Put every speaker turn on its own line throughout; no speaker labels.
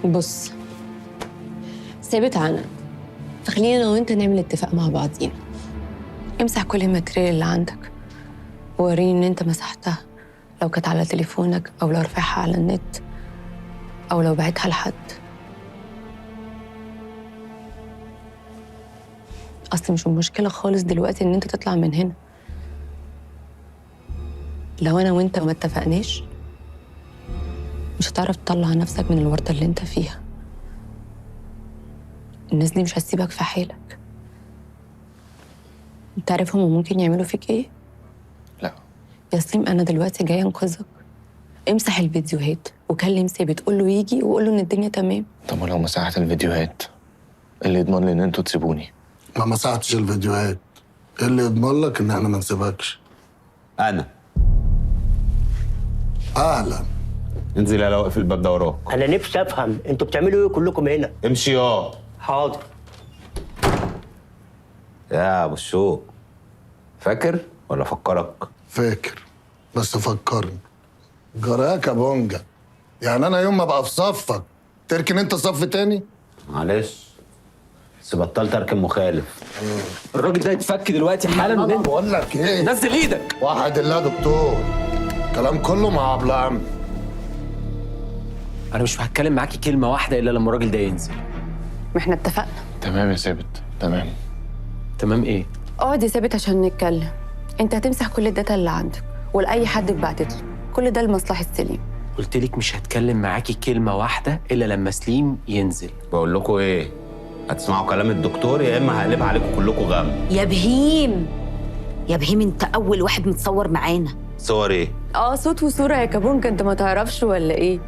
بص، ثابت عنك، فخلينا انا وانت نعمل اتفاق مع بعضينا. امسح كل ال material اللي عندك ووريني ان انت مسحتها، لو كانت على تليفونك او لو رفعها على النت او لو بعتها لحد. اصل مش المشكلة خالص دلوقتي ان انت تطلع من هنا. لو انا وانت ما اتفقناش مش هتعرف تطلع نفسك من الورطة اللي انت فيها. الناس دي مش هتسيبك في حالك. انت عارف هما ممكن يعملوا فيك ايه؟
لا
يا سليم، انا دلوقتي جاية انقذك. امسح الفيديوهات وكلم ثابت، قول له يجي وقول له ان الدنيا تمام.
طب ولو مسحت الفيديوهات اللي يضمن لي ان انتوا تسيبوني؟
ما مسحتش الفيديوهات، ايه اللي يضمن لك ان احنا ما نسيبكش؟
انا
اهلا.
انزل يلا، واقف الباب ده وراك.
انا نفسي افهم انتوا بتعملوا ايه كلكم هنا؟
امشي يا
حاضر.
يا ابو الشوق، فاكر ولا فكرك؟
فاكر، بس فكرني. جراك يا بونجا، يعني انا يوم ما ابقى في صفك تركن انت صف تاني؟
معلش، بس بطلت اركن مخالف.
الراجل ده يتفك دلوقتي حالا.
انا بقول لك ايه،
نزل ايدك.
واحد الله يا دكتور، الكلام كله مع عبد العم.
انا مش هتكلم معاكي كلمة واحدة الا لما الراجل ده ينزل.
ما احنا اتفقنا.
تمام يا ثابت، تمام.
تمام ايه؟
اقعد يا ثابت عشان نتكلم. انت هتمسح كل ال data اللي عندك ولاي حد اتبعتت له، كل ده لمصلحة سليم.
قلت لك مش هتكلم معاكي كلمة واحدة الا لما سليم ينزل.
بقول لكم ايه، هتسمعوا كلام الدكتور يا اما هقلبها عليكم كلكم غم.
يا بهيم يا بهيم، انت اول واحد متصور معانا.
صور ايه؟
اه صوت وصوره يا كابونجا، انت ما تعرفش ولا ايه؟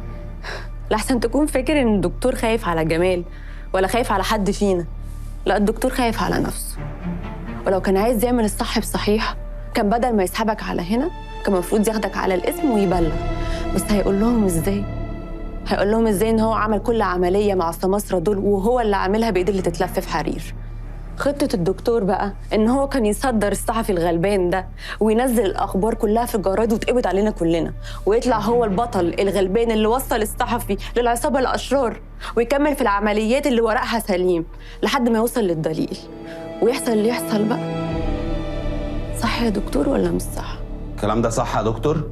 لحسن تكون فاكر ان الدكتور خايف على جمال ولا خايف على حد فينا. لا، الدكتور خايف على نفسه، ولو كان عايز يعمل الصح بصحيح كان بدل ما يسحبك على هنا كان المفروض ياخدك على الاسم ويبلغ. بس هيقول لهم ازاي؟ هيقول لهم ازاي ان هو عمل كل عملية مع السماسره دول وهو اللي عاملها بايد اللي تتلف في حرير؟ خطه الدكتور بقى ان هو كان يصدر الصحفي الغلبان ده وينزل الاخبار كلها في الجرايد وتقبض علينا كلنا، ويطلع هو البطل الغلبان اللي وصل الصحفي للعصابه الاشرار، ويكمل في العمليات اللي ورقها سليم لحد ما يوصل للدليل ويحصل اللي يحصل بقى. صح يا دكتور ولا مش صح؟
الكلام ده صح يا دكتور؟